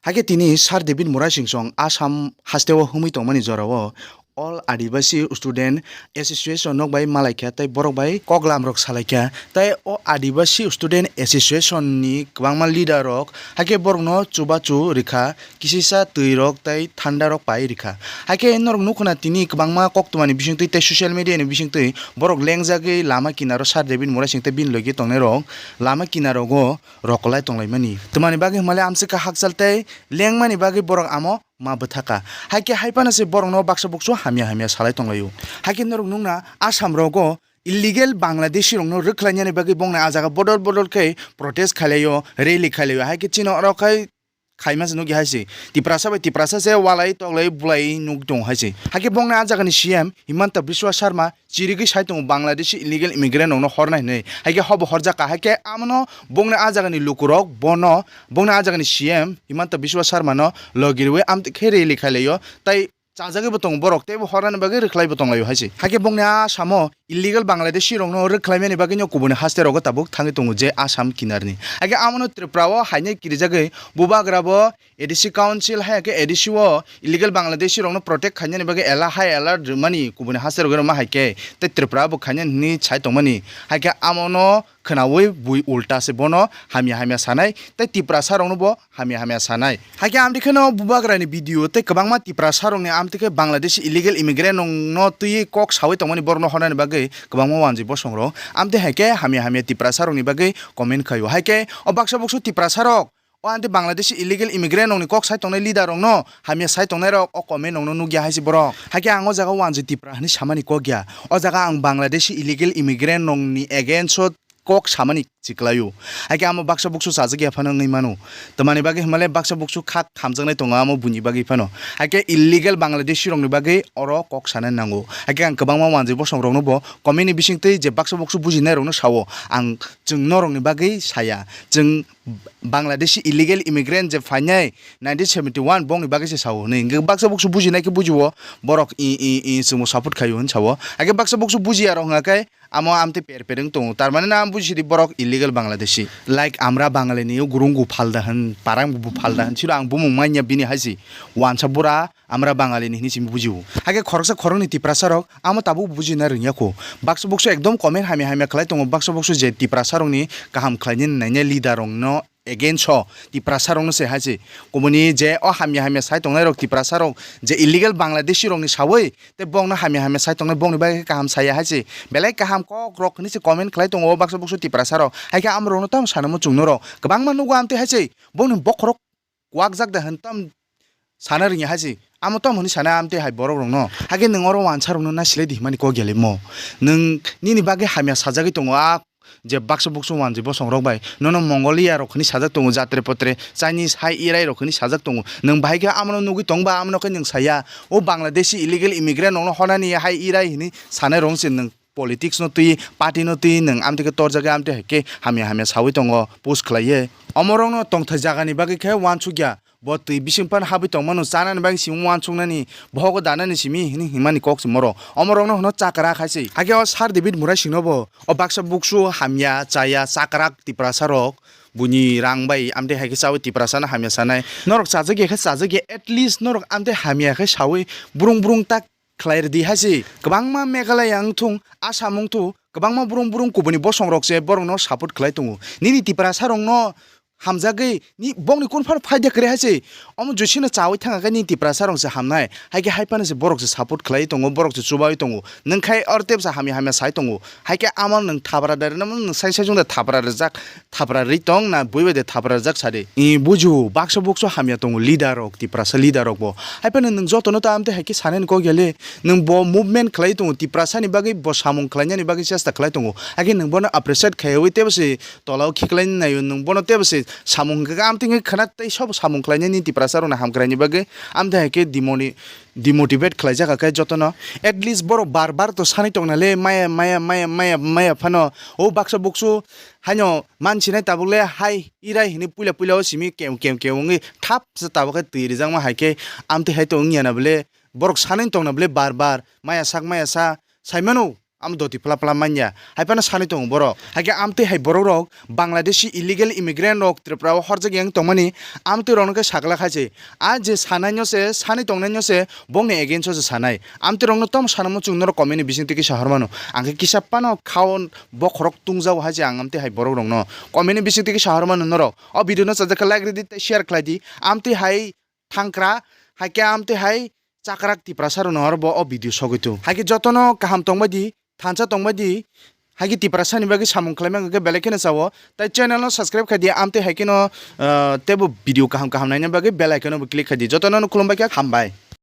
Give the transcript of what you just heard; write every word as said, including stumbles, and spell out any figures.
Hakhe tini Sir David Murasing song Assam hasteo humui tongmani jorao All Adivasi Student Association nok bai malaikha tei borok bai koklam rok salaikha. Tei o Adivasi Student Association ni kwbangma leader rok hakhe borokno chubachu rikha, kisisa twi rok tei thanda rok pai rikha. Hakhe norok nukhuna tini kwbangma koktwmani bisingtwi tei social media ni bisingtwi borok lengjagwi lama kinaro Sir David Murasing tei bini logi tongnai rok lama kinarogo rokolai tonglaimani. Twmani bagwi hwnmale amswkha hakchal tei lengmani bagwi borok amo ma bwthaka. Hakhe haiphano se borokno baksa buksu hamya hamya salai tonglaio. Hakhe norok nukna Assam rogo illegal Bangladeshi rokno rwkhlainani bagwi bongni a jaga bodol bodol khe protest khailaio, rally khailaio. Hakhe chini oro khai khaima se nukya hai se. Tiprasa bai Tiprasa se walai toklai bulai nuk tongo hai se. Hakhe bongni a jagani C M Himanta Biswa Sarma chirigwi sai tongo Bangladeshi illegal immigrant rokno hornai hinwi. Hakhe hobo horjak ka. Hakhe amono bongni a jagani lukurok bono, bongni a jagani C M Himanta Biswa Sarma no logirwi amtwi khe rally khailaio. Tai chajagwi bo tongo borok, teibo hornani bagwi rwkhlai bo tonglaio hai se. Hakhe bongni a samo illegal Bangladeshi rokno rwkhlaimani bagwi no kubuni haste rogo tabuk thangwi tongo je Assam kinarni. Hakhe amono Tripura o hainai kirijagwi bubagra bo A D C Council hai khe A D C o illegal Bangladeshi rokno protect khainani bagwi ela high alert rwmani kubuni haste rogwi rwma hai khe tei Tripura bo khainani hinwi sai tongmani. Hai khe amono khwnaui bui ulta se bono hamya hamya sanai tei Tiprasa rokno bo hamya hamya sanai. Hai khe amtwi kheno bubagrani video tei kwbangma Tiprasa rokni amtwi khe Bangladeshi illegal immigrant rokno twiwi kok saui tongmani borokno hornani bagwi kwbangma wanjwi bosong rok. Amtwi hai khe hamya hamya Tiprasa rokni bagwi comment khaio. Hai khe o baksa buksu Tiprasa rok o anti Bangladeshi illegal immigrant rokni kok sai tongnai leader rokno hamya sai tongnai rok o comment rokno nukya hai se borok. Hakhe ang o jaga wanjwi Tipra hinwi samani kok ya. O jaga ang Bangladeshi illegal immigrant rokni against o kok samani chiklaio. Hakhe amo baksa buksu chajak ya phano wngwi mano. Tamani bagwi hwnmale baksa buksu kha khamjaknai tongo amo buini bagwi phano. Hakhe illegal Bangladeshi rokni bagwi oro kok sanani nango. Hakhe ang kwbangma wanjwi bosong rokno bo comment ni bisingtwi je baksa buksu bujinai rokno sao. Ang chwng norokni bagwi saya. Chwng Bangladeshi illegal immigrant je phainai nineteen seventy one bongni bagwi se sao hwnwi. Hwnkhe baksa buksu bujinai khe bujio, borok i, i, i chwngbo support khaio hwn sao. Hakhe baksa buksu bujiya rok hwnga khe amo amtwi per per wng tongo. Tar mane na bujisidi borok illegal Bangladeshi. Like amra Bangali ni gurung gu phalda hwn, parang bu phalda hwn, siro ang bumung manya bini hai se. Wansa bura amra Bangali ni hinwi simi bujio. Hakhe khoroksa khoroknwi Tiprasa rok amo tabuk bujina rwngya kho. Baksa buksu ekdom comment hamya hamya khlai tongo. Baksa buksu je Tiprasa rokni kaham khlainani nainai leader rokno against o Tiprasa rokno se hai se. Kubuni je o hamya hamya sai tongnai rok Tiprasa rok je illegal Bangladeshi rokni saui tei bongno hamya hamya sai tongnai bongni bagwi kaham saya hai se. Belai kaham kok rok hinwi se comment khlai tongo o baksa buksu Tiprasa rok. Hai khe amo rokno tamo sanamo chwng norok kwbangma nugo amtwi hai se. Bongni bokhorok kwak jak da hwn tam sana rwngya hai se. Amo tamo hwnwi sana amtwi hai borok rokno. Hakhe nwng oro wansa rokno nasilai di hwnmani kok ya le mo. Nwng nini bagwi hamya sajagwi tongo a je baksa buksu wanjwi bosong rok bai. Nono Mongolia rok hwnwi sajak tongo, jatre potre Chinese hai Irai rok hwnwi sajak tongo. Nwng bahai khe amono nugwi tong ba amono khe nwng saya. O Bangladeshi illegal immigrant rokno honani hai Irai hwnwi sanai rok se nwng politics no twi, party no twi nwng amtwi khe torjak ya, amtwi hai khe hamya hamya saui tongo, post khlai ye. Omo rokno tongthai jaga ni bagwi khe wansukya. Bo twi bising phano habwi tongmano, chanani bagwi simi wansuknani, bohogo danani simi hwnwi himani kok se moro. Omo rokno hwno chakra khai se. Hakhe o Sir David Murasing no bo o baksa buksu hamya chaya chakra Tiprasa rok buini rang bai amtwi hai khe chaui Tiprasa no hamya sanai. Norok chajak ya khe chajak ya, at least norok amtwi hamya khe saui brung brung tak khlai rwdi hai se. Kwbangma Meghalaya wng thung, Assam wng thung, kwbangma brung brung kubuni bosong rok se borokno support khlai tongo. Nini Tiprasa rokno hamjagwi ni bongni kun phano phaida kwrwi hai se. Omo josino chaui thangkha khe nini Tiprasa rok se hamnai. Hai khe hai phano se borok se support khlai tongo, borok se chubai tongo. Nwng khai or tep se hamya hamya sai tongo. Hai khe amo nwng thapra da rwna, nwng sai sai chwng da thapra rwjak. Thapra rwi tong na bui bai de thapra rwjak sa de. I buju baksa buksu hamya tongo leader rok, Tiprasa leader rok bo. Hai phano nwng jotono ta amtwi hai khe sanani kok ya le. Nwng bo movement khlai tongo, Tiprasa ni bagwi bo samung khlainani bagwi chesta khlai tongo. Hai khe nwng bono appreciate khaiwi tebo se tola o khiklai naio, nwng bono tebo se samung hwnkhe amtwi wngwi khna tei sobo samung khlainani Tiprasa rokni hamkraini bagwi amtwi hai khe dimoni demotivate khlaijak khe jotono. At least borok bar bar to sanwi tongna le maya, maya, maya, maya, maya phano o baksa buksu haino mansinai tabuk le hai Irai hwnwi puila puila o simi kew kew kew wngwi thap se tabuk khe twi rijakma hai khe amtwi hai to wngya na bole borok sanwi tongna bole bar bar maya sak maya sa saimano. Am doti pla pla manya. Hai phano sanwi tongo borok. Hai khe amtwi hai borok rok Bangladeshi illegal immigrant rok Tripura o horjak yang tongmani amtwi rok no khe sakla khai se. A je sanai no se, sanwi tongnai no se, bokni against o se sanai. Amtwi rok no tom sanamo chung norok comment ni bising twi kisa hor mano. Ang khe kisa phano khaon bokhorok tungjao hai se ang amtwi hai borok rok no comment ni bising twi kisa hor mano norok. O video no chajak khe like rwdi tei share khlai di. Amtwi hai thangkra, hai khe amtwi hai chakrak Tiprasa rok no oro bo o video sogwi tu. Hai khe jotono kaham tongbai di, thansa tongbai di. Hai khe Tiprasa ni bagwi samung khlaima hwnkhe belai kheno chao. Tai channel no subscribe khai di, amtwi hai kheno, ah, teibo video kaham kaham naina bagwi bell icon no bo click khai di. Jotono no khulumbai kha, hambai.